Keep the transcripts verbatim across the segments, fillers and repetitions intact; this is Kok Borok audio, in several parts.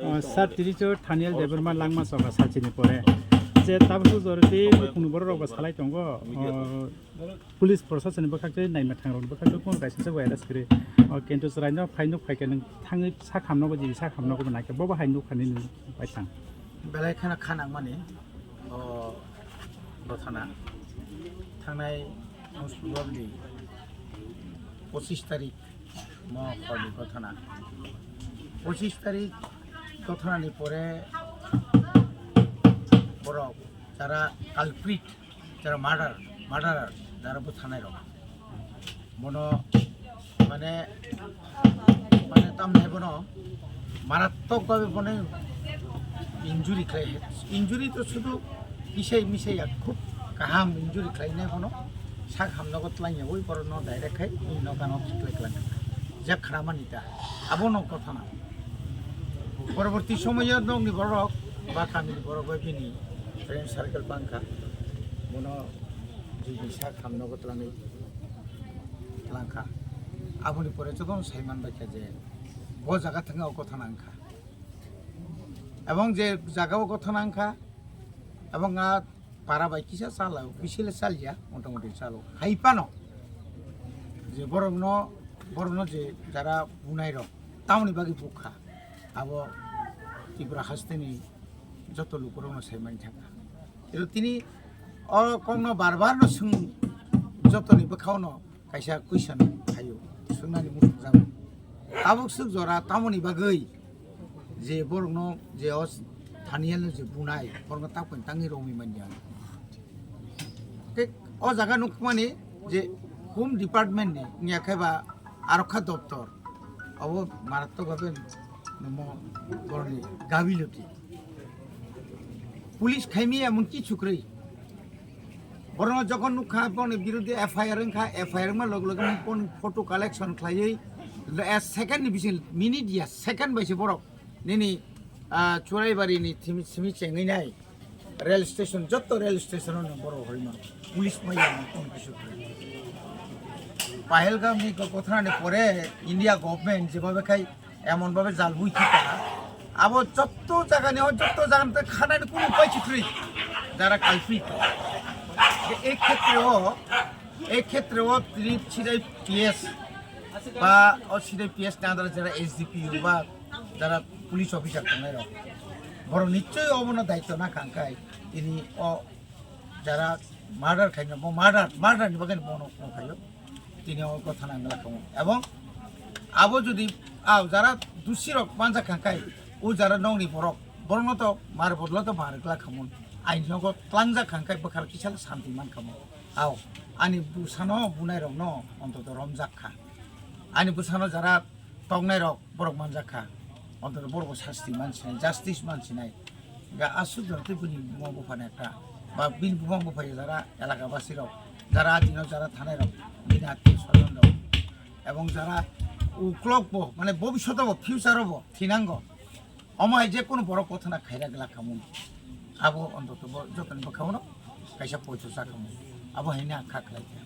O, sir, tini cho Thaniel Debbarma langma choka salchini pore je tabuk joroti bukhungni borok rok bo salai tongo, o, police proshasoni bwkhak tei naima thang rokni bwkhak tei kunu kaisa se wireless kwrwi. O, kintu chwraino phai nuk phai khe nwng thangwi sak hamno bo, jini sak hamno bo naikhe bo bo hai nuk hani nwng bai thang. Belai kheno kha nangmani, o, gothana thangnai Bosphorus ni pochis tarik mo horni gothana. Pochis tarik gothanani pore borok jara culprit, jara murder, murderer, jara bwthanai rok, bono mane, mane tamni bono marattok bhabe bono injury khlai, injury to sudu kisai misai ya, khub kaham injury khlainai bono sak hamnogo twlangya ui borokno direct khai ui nokano khiklai klang jak khramani ta abono gothana. Poroborti somoyo nokni borok ba kamini borok bai bini friend circle bangkha, bono jibini sak hamnogo twlangwi twlangkha. Aboni pore jotono saiman baikha je bo jaga thangwi o gothana wngkha. Ebong je jaga o gothana wngkha, ebong a para bai kisa chala, bisile chalya, motamoti chalo. Hai phano je borokno, borokno je jara bunai rok, tamoni bagwi bukha, abo Tripura hasteni joto lukurokno saimani thangkha. Kebo tini o kokno bar bar no swng, jotoni bwkhao no kaisa question phaio, swngnani muchung jago. Tabuk swk jora tamoni bagwi je borokno je o Thaniel no je bunai, borokno tak pen tangwi romwi manya. Tei o jaga nukmani je Home Department ni wngya khe ba Arokha Doptor, obo marattok bhabe nomo borokni gabiloti. Police khaimi emon kichu kwrwi. Borokno jokhon nukha, borokni biruddhe F I R wngkha, F I R wngma log loge borokni photo collection khlaiwi, eh, second ni bising, minute ya, second bai se borok nini, ah, Churaibari ni thimi, simi chengwi nai. Rail station, jotto rail station o borok horima. Police maya kono kisu kwrwi. Pahalgam ni gothanani pore India government jebhabe khai emon bhabe jal bui thika, abo jotto jagani, o jotto jagani tei khanani kunu upai si kwrwi, jara culprit. Ei khetre o, ei khetre o tini sidai P S ba o sidai P S ni under jara S D P O ba jara police officer tongnai rok, borok nichoi obono daityo na kangkai tini o jara murder khaina, bo murder, murder ni bagwi bono khaio. Tini o gothana wngla khamu. Ebong abo jodi, ah, jara dusi rok manjak kha khai, o jara nokni borok, borokno to mar bodolo to mar gla khamu. Ain nogo tlangjak kha khai bwkhar kisa santi man khamu. Ao, ani bwsano bunai rokno ontoto romjak kha. Ani bwsano jara tongnai rok borok manjak kha. Ontoto borok sasti man sinai, justice man sinai. Ga aswk jora tei bini buma buphani ekta ba bini buma bupha jara elaka basi rok, jara adino jara thanai rok, bini attiyo swajon rok, ebong jara uklok bo, mane bobishoto bo, future o bo thinango. Omo hai je kono borok gothana khaira gla khamu. Abo ontoto bo jotoni bwkhao no kaisa poito sa khamu. Abo hai na kha khlai kha.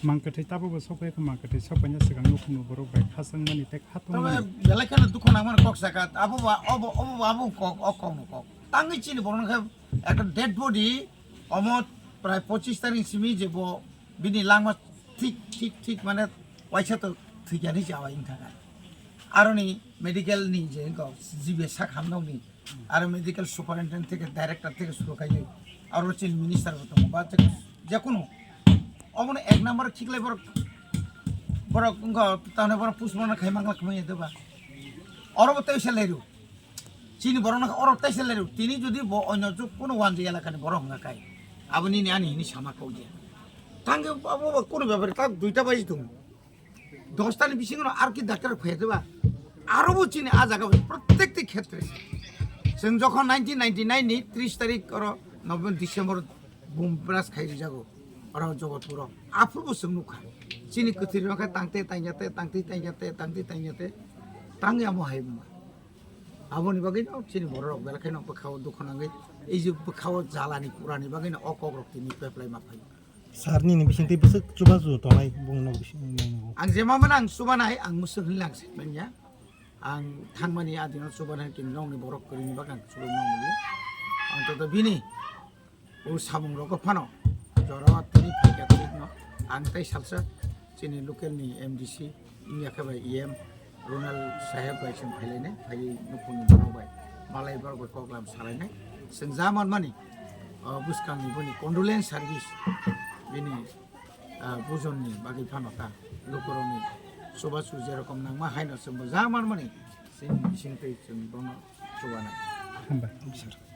Mangkwthwi tabukbo sokphai kha, mangkwthwi sokphaina swkang nukhungni borok bai khachangmani tei khatungmani. Tamo belai kheno dukhu nangmani kok saka, abo ba, obo, obo ba, abo kok, o kokno kok. Tangwi chini borokno khe ekta dead body, omo prai pochis tarik simi je bo bini langma thik, thik, thik mane waisa to thwikyani se awai wngkha kha. Aroni medical ni je wngkha, G B sak hamnokni, aro medical superintendent theke director theke suru khai, aro chini minister bo tongo, ba theke jekunu obono ek number khiklai borok, borok wngkha, tamni borok postmortem khai mangla khmai de ba, oro bo teisa leru, chini borok no oro teisa leru, tini jodi bo onyo juk kuno wanji elakani borok hwnga khai, abo nini ani hini sama kau dia, tangke abo bo kuno bepare ta duita baji tongo. Dostani bisingo no ar ki daktar phai de ba. Aro bo chini a jaga bai prottek ti khetre. Chwng jokhon nineteen ninety-nine ni tris tarik oro November, December bum bras khai rijago. Oro Jogotpuro. Aphuru bo chwng nukha. Chini kwthwi rok khe tangte tangya te, tangte tangya te, tangte tangya te. Tangya mo hai ma. Aboni bagwi no chini borok rok belai kheno bwkhao dukhu nangwi. Ei je bwkhao jalani kurani bagwi no o kok rok tini peplai ma phai. Sir nini bisingtwi bwswk chubachu tongnai bongni nok bising nai nugo. Ang jemamano ang chubanai, ang musuk hinwi lang saimanya. Ang thangmani adino chubanai kini nokni borok kwrwini bagwi ang chubui mangmani. Ang to bini o samung rokgo phano jora tini phaikha tini no ang tai salsa chini local ni M D C wngya khe bai E M Ronald saheb bai chwng phailainai, phaiwi nukhungni borok bai malai borok bai koklam salainai. Chwng ja manmani, o bwskangni boni condolence service bini, ah, bujonni bagwi phano ta lukurokni chubachu jerokom nangma haino chwngbo ja manmani chini bisingtwi chwng bono chubanai. Hambai.